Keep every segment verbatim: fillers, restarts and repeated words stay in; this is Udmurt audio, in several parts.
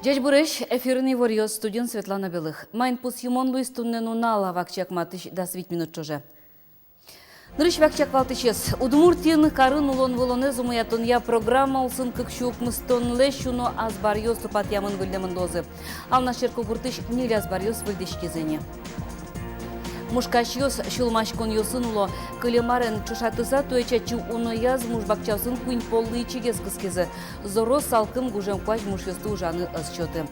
Ӟечбуресь! Эфирын «Иворъёс», студиын Светлана Белых. Маин пусйымон луиз туннэ нунал, вакчияк матысь дас вить минут ӵоже. Нырысь вакчияк валтӥсез. Удмуртиын карын улон-вылонэз умоятонъя программа улсын кык сю укмыстонлэсь уно азбаръёс тупатъямын-выльдэмын луозы. Алнаш черкогуртысь ньыль азбаръёс выльдӥськизы ини. Мушкасьёс сюлмаськонъёсын уло. Кылем арен ӵошатыса, туэ чачы унояз муш бакчаосын куинь поллы ичигес кыскизы. Зоро, салкым, гужем куазь мушъёсты ужаны ӧз сёты.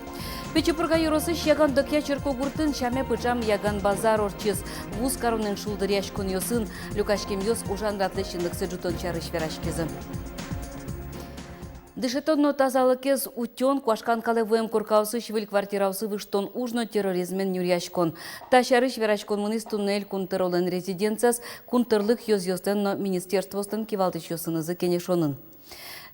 Пичи Пурга ёросысь Яган-Докъя черкогуртын сяме пыӵам «Яган базар» ортчиз. Вуз каронэн шулдыръяськонъёсын люкаськемъёс ужан радлэсьтыны ик ӝутон сярысь вераськизы. Дышетон но тазалыкез утён, куашкан калэ вуэм коркаосысь выль квартираосы выжтон уж но терроризмен нюръяськон. Та сярысь вераськон мынӥз туннэ элькун тӧролэн резиденцияз кун тӧрлык ёзъёслэн но министерствоослэн кивалтӥсьёсынызы кенешонын.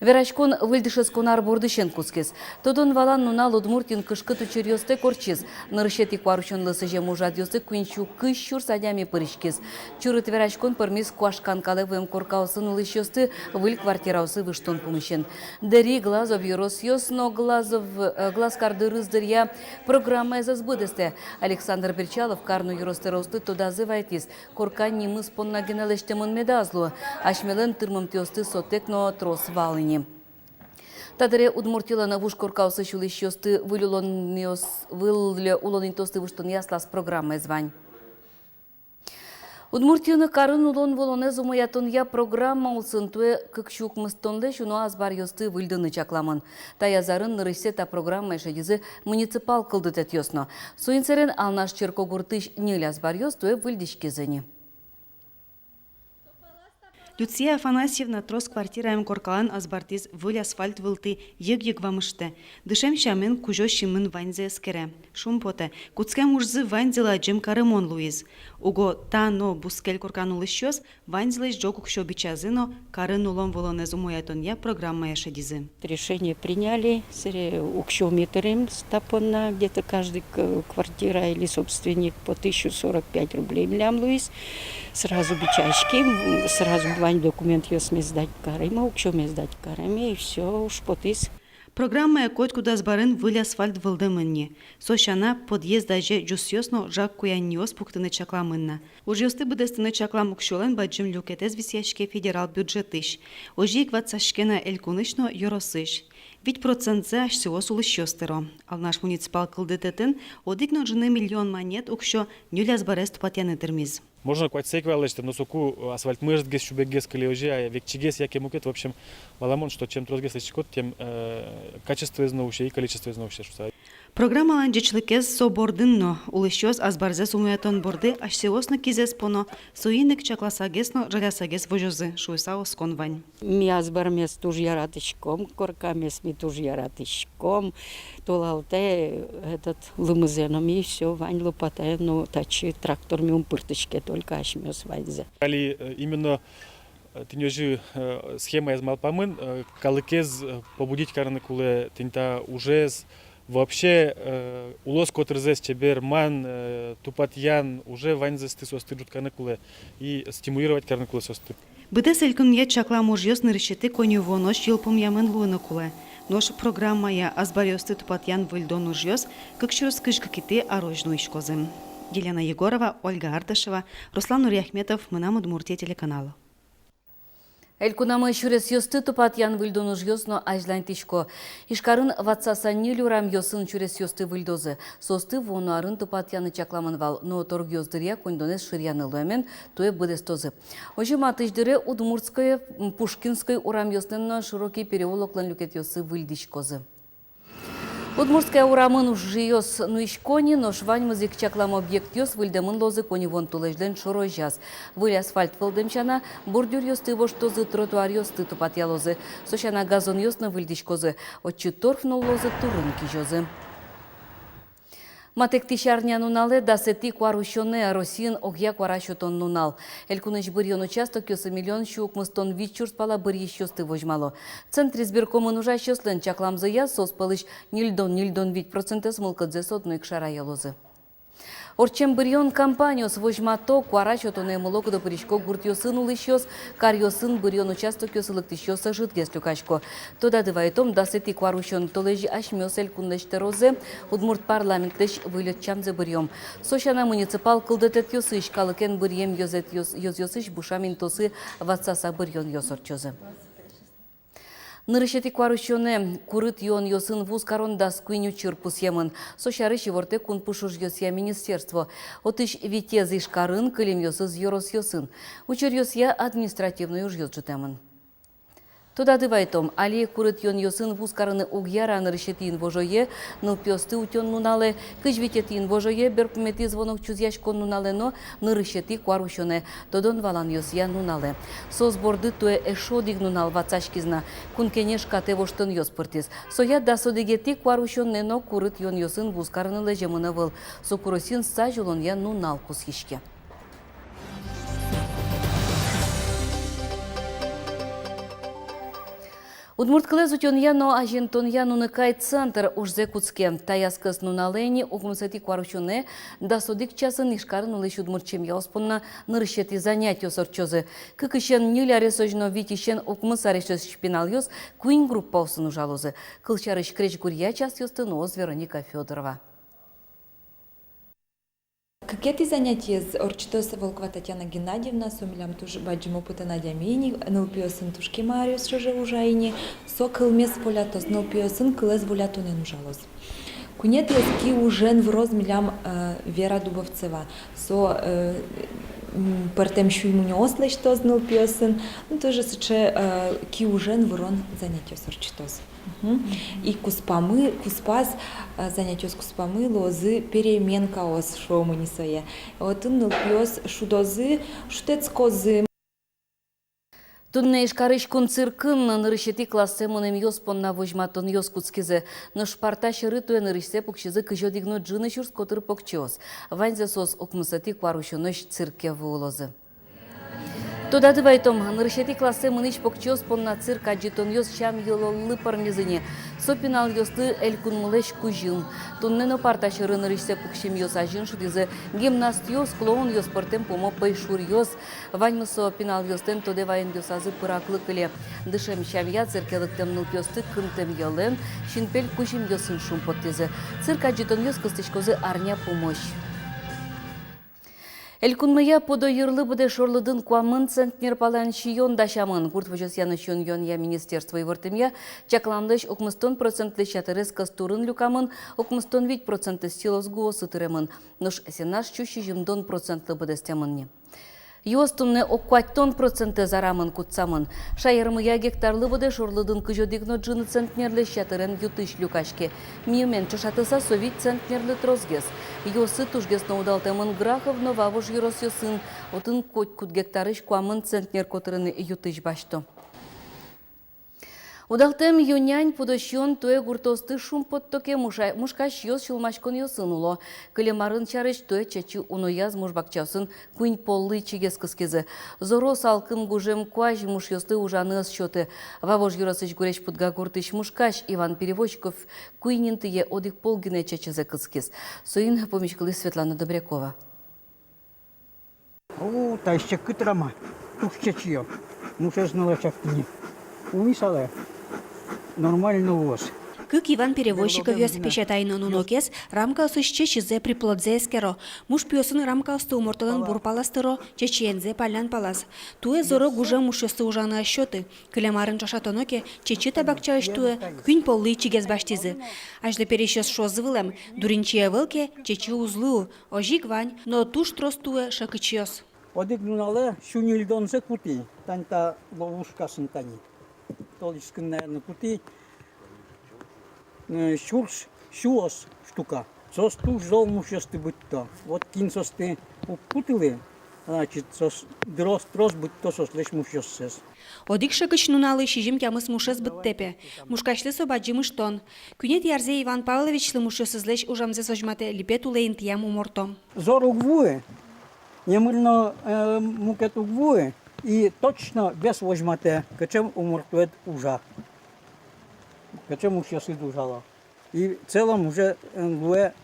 Вераськон выль дышетскон ар бордысен кутскиз. Тодон-валан нунал Удмуртиын кышкыт учыръёстэк ортчиз. Нырысетӥ куарусёнлы сӥзем ужрадъёсы куинь сю кызь сюрс адями пыриськиз. Чурыт вераськон пӧрмиз куашкан калэ вуэм коркаосын улӥсьёсты выль квартираосы выжтон пумысен. Дэри, Глазов ёросъёс но Глазов, э, Глаз кар дырыз дыръя программаез ӧз быдэстэ. Александр Бречалов кар но ёрос тӧроосты тодазы вайтӥз: корка нимыз понна гинэ лэсьтэмын медаз луы. Асьмелэн тырмымтэосты сотэк но трос вал ини. Та дыре Удмуртилэн вуж коркаосысь улӥсьёсты выль улонъёс-, выль улон интыосты выжтонъя аслаз программаез вань. Удмуртиын карын улон-вылонэз умоятонъя программа улсын туэ кык сю укмыстонлэсь уно азбаръёсты выльдыны чакламын. Таяз арын нырысьсэ та программае шедизы муниципал кылдытэтъёс но. Соин сэрен Алнаш черкогуртысь ньыль азбаръёс туэ выльдӥськизы ини. Люция Афанасьевна трос квартираем коркалэн азбартӥз выль асфальт вылтӥ йыг-йыг вамыштэ. Дышем сямен, кузё синмын ваньзэ эскере. Шумпотэ, кутскем ужзы ваньзылы адӟем карымон луиз. Уго та но бускель коркан улӥсьёс ваньзылэсь ӝог уксё бичазы но карын улон-вылонэз умоятонъя программае шедизы. Решение приняли, сэре уксё ми тырим та понна, где-то каждый к-, квартира или собственник по тысячу сорок пять рублей милям луиз. Сразу бичаським, сразу вань документъёсме сдать карим, уксёме сдать карим, и всё, уж потӥз. Программае котькуд азбарын выль асфальт вылдэмын ни. Со сяна, подъезд азе ӟусъёс но ӝаг куяньниос пуктыны чакламын на. Ужъёсты быдэстыны чаклам уксёлэн бадӟым люкетэз висъяське федерал бюджетысь. Озьы ик ватсаське на элькунысь но ёросысь. Вить процентсэ асьсэос улӥсьёс тыро. Алнаш муниципал кылдытэтын одӥг но ӝыны миллион манет уксё ньыль азбарез тупатъяны тырмиз. Можно куатьсэ ик вал лэсьтыны, но соку асфальтмы ӧжытгес, сюбеггес кыле озьы, а векчигес яке мукет, в общем, валамон, что чем тросгес лэсьтӥськод, тем, э, качествоез но усе, и количествоез но усе, шуса. Программалэн ӟечлыкез со бордын но: улӥсьёс азбарзэс умоятон борды асьсэос но кизэс поно, соин ик чакласагес но жалясагес возёзы, шуыса оскон вань. Ми азбармес туж яратӥськом, коркамес ми туж яратӥськом. Толалтэ этот лымызэ но ми всё вань лопатаен но татчы трактор ми ум пыртӥське, только асьмеос ваньзэ. Али, э, именно, э, тӥни озьы, э, схемаез малпамын, э, калыкез, э, побудить карыны кулэ тӥни та ужез. Вообще, э, улос котырзэс чеберман, э, тупатъян, уже ваньзэсты соосты ӝутканы кулэ и стимулировать карыны кулэ соосты. Быдэс элькунъя чаклам ужъёс нырысетӥ коньывуонозь йылпумъямын луыны кулэ. Нош программая азбаръёсты тупатъян-выльдон ужъёс кык сюрс кызь кыкетӥ арозь нуиськозы. Елена Егорова, Ольга Ардашева, Руслан Нуриахметов, «Мынам Удмуртие» телеканал. Элькунамы сюресъёсты тупатъян-выльдон ужъёс но азьланьтӥсько. Ижкарын ватсаса ньыль урамъёсын сюресъёсты выльдозы. Соосты вуоно арын тупатъяны чакламын вал, но торгъёс дыръя коньдонэз шыръяны луэмен, туэ быдэстозы. Озьы матысь дыре Удмуртское, Пушкинское урамъёслэн но Широкий переулоклэн люкетъёссы выльдӥськозы. Удмуртская урамын ужъёс нуисько ни, нош ваньмыз ик чаклам объектъёс выльдэмын луозы коньывуон толэзьлэн шорозяз. Выль асфальт вылдэм сяна, бордюръёсты воштозы, тротуаръёсты тупатъялозы. Со сяна, газонъёс но выльдӥськозы, отчы торф нуллозы, турын кизёзы. Матэктӥсь арнянуналэ дасэтӥ куарусёнэ, Россиын огъя куара сётон нунал. Элькунысь быръён участокъёсы миллион сю укмыстон вить сюрс пала быръисьёсты возьмало. Центризбиркомын ужасьёслэн чакламзыя, соос пӧлысь ньыльдон, ньыльдон вить процентэз мылкыдзэс одно ик шараялозы. Ортчем быръён кампаниос возьмато, куара сётонэ мылокыдо пырисько гуртъёсын улӥсьёс, каръёсын быръён участокъёсы лыктӥсьёс ӧжытгес люкасько. Тодады вайытом, дасэтӥ куарусён толэзь асьмеос элькунлэсь тӧрозэ, удмурт парламентлэсь выль ӧтчамзэ быръём. Со сяна муниципал кылдытэтъёсысь, калыкен быръем ёзэтъёс-, ёзъёсысь бушам интыосы ватсаса быръёнъёс ортчозы. Нырысетӥ куарусёнэ курыт юонъёсын вузкарон дас куинь учыр пусъемын. Со сярысь ивортэ кун пуш ужъёсъя министерство. Отысь витез Ижкарын, кылемъёсыз ёросъёсын. Учыръёсъя административной ужъёс ӝутэмын. Тодады вайытом, али курыт юонъёсын вузкарыны уг яра нырысетӥ инвожое, нылпиосты утён нуналэ, кызь витетӥ инвожое, берпуметӥ звонок чузъяськон нуналэ но нырысетӥ куарусёнэ, тодон-валанъёсъя нуналэ. Соос борды туэ эшшо одӥг нунал ватсаськиз на. Кун Кенеш катэ воштонъёс пыртӥз. Соя дас одӥгетӥ куарусёнэ но курыт юонъёсын вузкарыны лэземын ӧвӧл. Со куросъын сазь улонъя нунал пусйиське. Удмурт кылэз утёнъя но азинтонъя «Нуныкай» центр ужзэ кутске. Таяз кӧснуналэ ини, укмысэтӥ куарусёнэ, дас одӥг часын Ижкарын улӥсь удмурт семьяос понна нырысетӥ занятиос ортчозы. Кыкысен ньыль аресозь но витьысен укмыс аресозь пиналъёс куинь группаосын ужалозы. Кылсярысь, крезьгуръя часъёсты нуоз Вероника Фёдорова. Кыкетӥ занятиез ортчытоз Волкова Татьяна Геннадьевна, со милям туж бадӟым опытэн адями ини, нылпиосын туж кема аръёс ӵоже ужа ини, со кылмес волятоз, нылпиосын кылэз волятонэн ужалоз. Куинетӥез ки ужен выроз милям, э, Вера Дубовцева, со, э, м, пӧртэм сюлмынёс лэсьтоз нылпиосын, ну, тоже сыӵе, э, ки ужен вырон занятиос ортчытоз. Мгм. И куспамы, куспаз, а, занятиос куспамы луозы переменкаос, шуом ини сое. Отын нылпиос шудозы, шутэтскозы. Туннэ Ижкарысь кун циркын нырысетӥ классэ мынэмъёс понна возьматонъёс кутскизы. Нош парта сьӧры туэ нырысьсэ пуксизы кызь одӥг но ӝыны сюрс котыр покчиос. Ваньзэ соос укмысэтӥ куарусёнозь цирке вуылозы. Тодады вайытом, нырысетӥ классэ мынӥсь покчиос понна цирк адӟытонъёс сям-йылоллы пӧрмизы ини. Со пиналъёслы элькунмылэсь кузьым. Туннэ но парта сьӧры нырысьсэ пуксемъёс азьын шудӥзы гимнастъёс, клоунъёс, пӧртэм пумо пӧйшуръёс. Ваньмыз со пиналъёслэн тодэ ваёнъёсазы пыраклы кыле. Дышем сямъя цирке лыктэм нылпиосты кынтэм йӧлэн, синпель кузьымъёсын шумпоттӥзы. Цирк адӟытонъёс кыстӥськозы арня пумозь. Элькунмыя пудо йырлы быдэ шорлыдын куамын центнер палан сиён дасямын. Гурт возёсъя но сиён-юонъя министерство ивортэмъя, чакламлэсь укмыстон процентлэсь ятырез кӧс турын люкамын, укмыстон вить процентэз силос гуосы тыремын. Нош сенаж сю сизьымдон процентлы быдэстэмын ни. Юос туннэ ог куатьтон процентэз арамын кутсамын. Шаермыя гектарлы быдэ шорлыдын кызь одӥг но ӝыны центнерлэсь ятырен ю-тысь люкаське. Мимален ӵошатыса, со вить центнерлы тросгес. Юосы тужгес но удалтэмын Грахов но Вавож ёросъёсын. Отын котькуд гектарысь куамын центнер котырын ю-тысь басьто. Удалтэм ю-нянь пудо сиён туэ гуртоосты шумпотто ке, муша-, мушкасьёс сюлмаськонъёсын уло. Кылем арын сярысь, туэ чечы унояз муш бакчаосын куинь поллы ичигес кыскизы. Зоро салкым гужем куазь мушъёслы ужаны ӧз сёты. Вавож ёросысь Гурезь-Пудга гуртысь мушкась Иван Перевозчиков куинь интые одӥг пол гинэ чечызэ кыскиз. Соин пумиськылӥз Светлана Добрякова. О, таиз секыт рама, туж чечыё. Мушез но лачак тӥни. Умысалэ, нормально луоз. Кык Иван Перевозчиковъёс, песятай но нунокез, рамкаосысь чечызэ, приплодзэ эскеро. Муш пиосын рамкаосты умортонэн бур палаз тыро, чечыензэ паллян палаз. Туэ зоро гужем мушъёслы ужаны ӧз сёты. Кылем арын ӵошатоно ке, чечы та бакчаысь туэ куинь поллы ичигес басьтӥзы. Азьло пересьёс шуозы вылэм: дуринчи ӧвӧл ке, чечы уз луы. Озьы ик вань, но туж трос туэ шӧкычъёс. Одӥг нуналэ сю ньыльдонзэ кутӥ, тани та ловушкасын тани. Толичкын, наверно, кутӥ, э, сюрс сюос штука. Соос туж зол мушъёсты быдто. Вот кин соосты уг кутылы, значит, соос трос, трос быдто соослэсь мушъёссэс. Одӥг шӧкыч нуналлы сизьым-тямыс мушез быдтэ, пе. Мушкасьлы со бадӟым ыштон. Куинетӥ арзэ Иван Павловичлы мушъёсызлэсь ужамзэс возьматэ, липет улэ интыям уморто. Зор уг вуы, номыр но, э, мукет уг вуы, и точно вес возьматэ, кыӵе умортоед ужа, кыӵе мушъёсыд ужало. И в целом уже, э, луэ,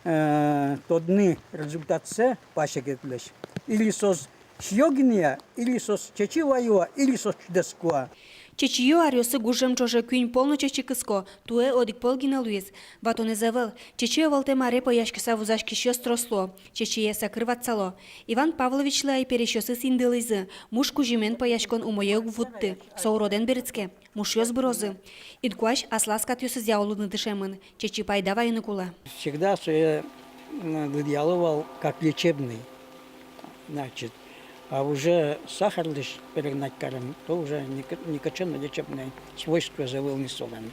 э, тодыны результатсэ пасекетлэсь. Или соос сиё гинэ-а, или соос чечы ваё-а, или соос чидэско-а. Чечыё аръёсы гужем ӵоже куинь пол но чечы кыско, туэ одӥг пол гинэ луиз. Ватонэз ӧвӧл, чечы ӧвӧлтэм аре пӧяськыса вузаськисьёс трос луо, чечые сакыр ватсало. Иван Павловичлы ай пересьёсыз индылӥзы: муш кузьымен пӧяськон умое уг вутты, со уродэн берытске, мушъёс бырозы. Инкуазь аслаз катъёсызъя улыны дышемын, чечы пайда вайыны кулэ. Всегда сое, м, лыдъяло вал как лечебный. Значит, а уже сахарлэсь перегнать карем, то уже ни к-, ни к чему лечебной свойствозэ ӧвӧл ни солэн.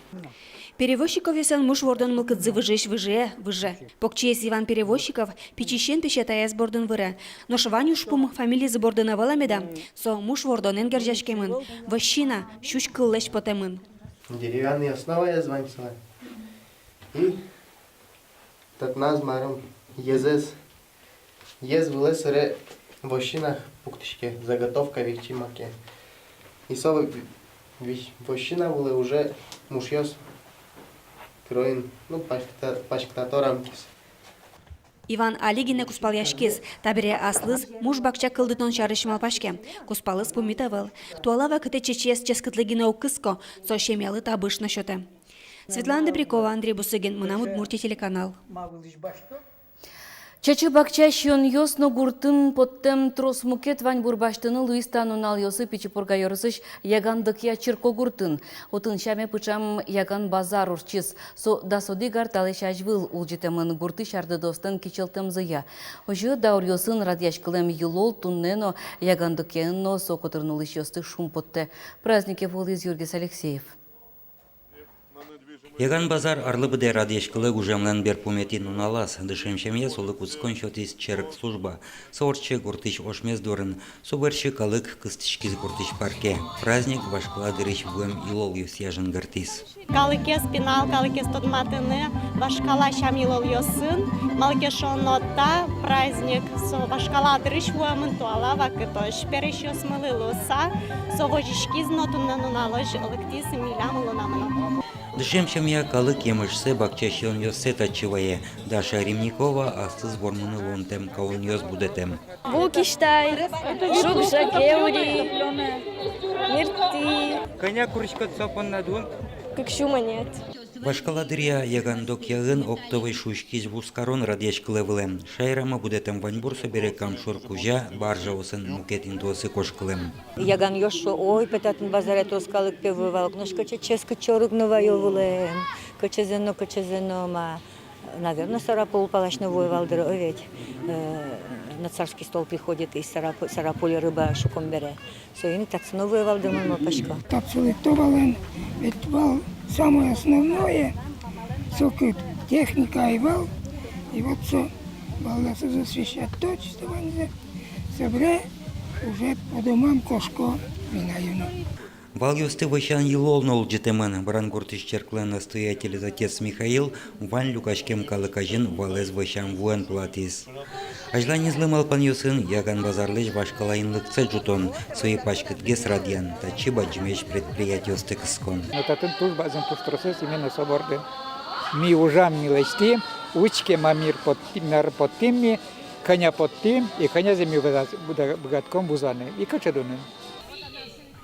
Перевозчиковъёслэн муш вордон мылкыдзы выжыысь выжые, выже. Покчиез Иван Перевозчиков пичиысен песятаез бордын выре. Нош вань ужпум фамилизы бордын ӧвӧл-а меда, со муш вордонэн герӟаськемын, вощина, сюсь кыллэсь потэмын. Деревянный основаез вань солэн. И татын азьмарым езэз, ез вылэ сэре вощина пуктӥське, заготовка векчи маке. И со ве-, вещ-, вощина вылэ уже мушъёс кроин, ну, паськыта-, паськытато рамкаез. Иван али гинэ кузпалъяськиз, табере аслыз муш бакча кылдытон сярысь малпаське. Кузпалыз пумит ӧвӧл. Туала вакытэ чечыез ческытлы гинэ уг кыско, со семьялы табыш но сётэ. Светлана Добрякова, Андрей Бусыгин, «Мынам Удмуртие» телеканал. Чечы бакча сиёнъёс но гуртын поттэм трос мукет ваньбур басьтыны луиз та нуналъёсы Пичи Пурга ёросысь Яган Докъя черкогуртын. Отын сяме пыӵам Яган базар ортчиз. Со дас одӥг ар талэсь азьвыл улӟытэмын гуртысь арлыдоослэн кичӧлтэмзыя. Озьы, дауръёсын радъяськылэм йылол туннэ но Яган Докъяын но со котырын улӥсьёсты шумпоттэ. Празднике вуылӥз Юргис Алексеев. Яган базар арлы быдэ радъяськылэ гужемлэн берпуметӥ нуналаз. Дышем семья солы кутскон сётӥз черк служба. Со ортче гуртысь ошмес дурын. Со бере калык кыстӥськиз гуртысь парке. Праздник вашкала дырысь вуэм йылолъёсъя жингыртӥз. Калыкез пинал, калыкез тодматыны вашкала сям-йылолъёсын, малы ке шуоно та праздник со вашкала дырысь вуэмын, туала вакытозь пересьёсмылы луыса, со возиськиз но туннэ нуналозь лыктӥз милям улонамы но. Дышем семья калык емышсэ, бакча сиёнъёссэ татчы вае. Даша Ремникова аслыз вормыны луонтэм каунъёс будэтэм. Ву кисьтай, шуг-жаге ури, миртӥ. Кӧня куриськод со понна дун? Кык сю манет. Вашкала дыръя Яган Докъяын оптовой шуиськись вузкарон радъяськылэ вылэм. Шаерамы будэтэм ваньбур собере Кам шур кузя, баржаосын мукет интыосы кошкылэм. Яганъёс шуо: ой, пе, татын базаре трос калык, пе, вуэ вал ук, нош кыӵе ческыт чорыг но ваё вылэм, кыӵезэ но, кыӵезэ но ма. Наверно, Сарапул палась но вуэ вал дыр, о ведь, э, на царский стол приходит из Сарап-, Сарапуля рыба шуком бере. Соин татчы но вуэ вал дыр, мон малпасько. Татчы лыкто вал эн, ведь вал самое основное, сокыт техника ӧй вал, и вот со валъёсыз освещать, точно ваньзэ, собере уже по домам кошко вина юны. Валъёсты вӧсян йылол но улӟытэмын. Брангуртысь черклэн настоятелез отец Михаил вань люкаськем калык азьын валэз вӧсям вуэн пылатӥз. Азьланезлы малпанъёсын Яган базарлэсь вашкала инлыксэ ӝутон, сое паськытгес радъян, татчы бадӟымесь предприятиосты кыскон. Но татын туж бадӟым пуштросэз именно со бордын. Ми ужам, ми лэсьтӥм, учкем, а мар поттӥм, мар поттӥм ми, кӧня поттӥм и кӧнязэ ми быгат-, быга-, быгатӥськом вузаны, и кыӵе дунын.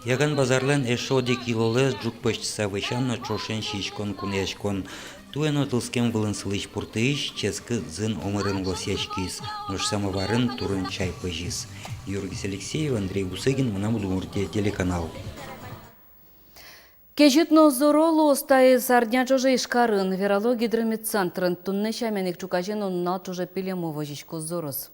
Яган базарлэн эшшо одӥг йылолэз — ӝук пӧзьтыса вӧсян но ӵошен сииськон, кунояськон. Туэ но тылскем вылын сылӥсь пуртыысь ческыт зын омырын лосъяськиз, нош самоварын турын чай пӧзиз. Юргис Алексеев, Андрей Бусыгин, «Мынам Удмуртие» телеканал. Кезьыт но зоро луоз таиз арня ӵоже Ижкарын, верало гидрометцентрын. Туннэ сямен ик ӵуказе но нунал ӵоже пилемо возиськоз зороз.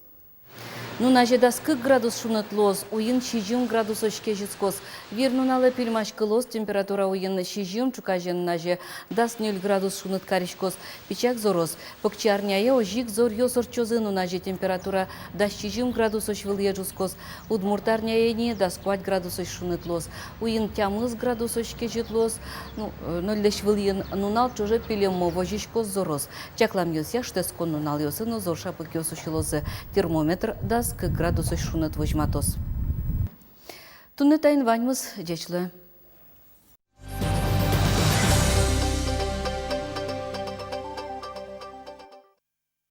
Нуназе дас кык градус шуныт луоз, уйин сизьым градусозь кезьытскоз. Вир нуналэ пильмаськылоз, температура уйин сизьым, ӵуказе нуназе дас ньыль градус шуныт кариськоз. Пичак зороз. Покчи арняе озьы ик зоръёс ортчозы, нуназе температура дас сизьым градусозь вылӥе ӝутскоз. Удмурт арняе ини дас куать градусозь шуныт луоз. Уйин тямыс градусозь кезьыт луоз, ну, э, нольлэсь вылӥын. Нунал ӵоже пилемо возиськоз зороз. Чакламъёсъя, шутэтскон нуналъёсы но зор шапыкъёс усьылозы. Термометр дас кык градусозь шуныт возьматоз. Туннэ таин ваньмыз. Ӟеч луэ.